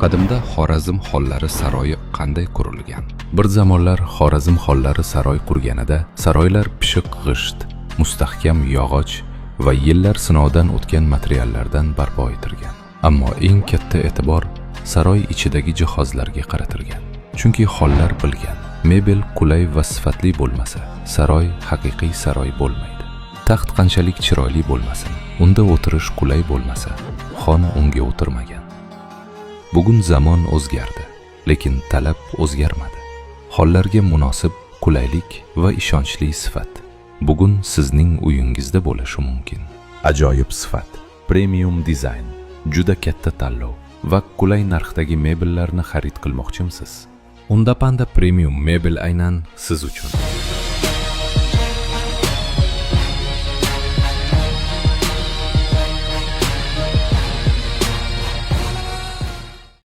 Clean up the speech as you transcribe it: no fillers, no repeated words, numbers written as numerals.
Qadimda Xorazm xonlari saroyi qanday qurilgan? Bir zamonlar Xorazm xonlari saroy qurganida saroylar pishiq g'isht, mustahkam yog'och va yillar sinovdan o'tgan materiallardan barpo etilgan. Ammo eng katta e'tibor saroy ichidagi jihozlarga qaratilgan. Chunki xonlar bilgan, mebel qulay va sifatli bo'lmasa, saroy haqiqiy saroy bo'lmaydi. Taxt qanchalik chiroyli bo'lmasin, unda o'tirish qulay bo'lmasa, xon unga o'tirmagan. Bugun zamon o'zgardi, lekin talab o'zgarmadi. Xonlarga munosib qulaylik va ishonchli sifat bugun sizning uyingizda bo'lishi mumkin. Ajoyib sifat, premium dizayn, juda katta tanlov va qulay narxdagi mebellarni xarid qilmoqchimisiz? Unda Panda Premium mebel aynan siz uchun.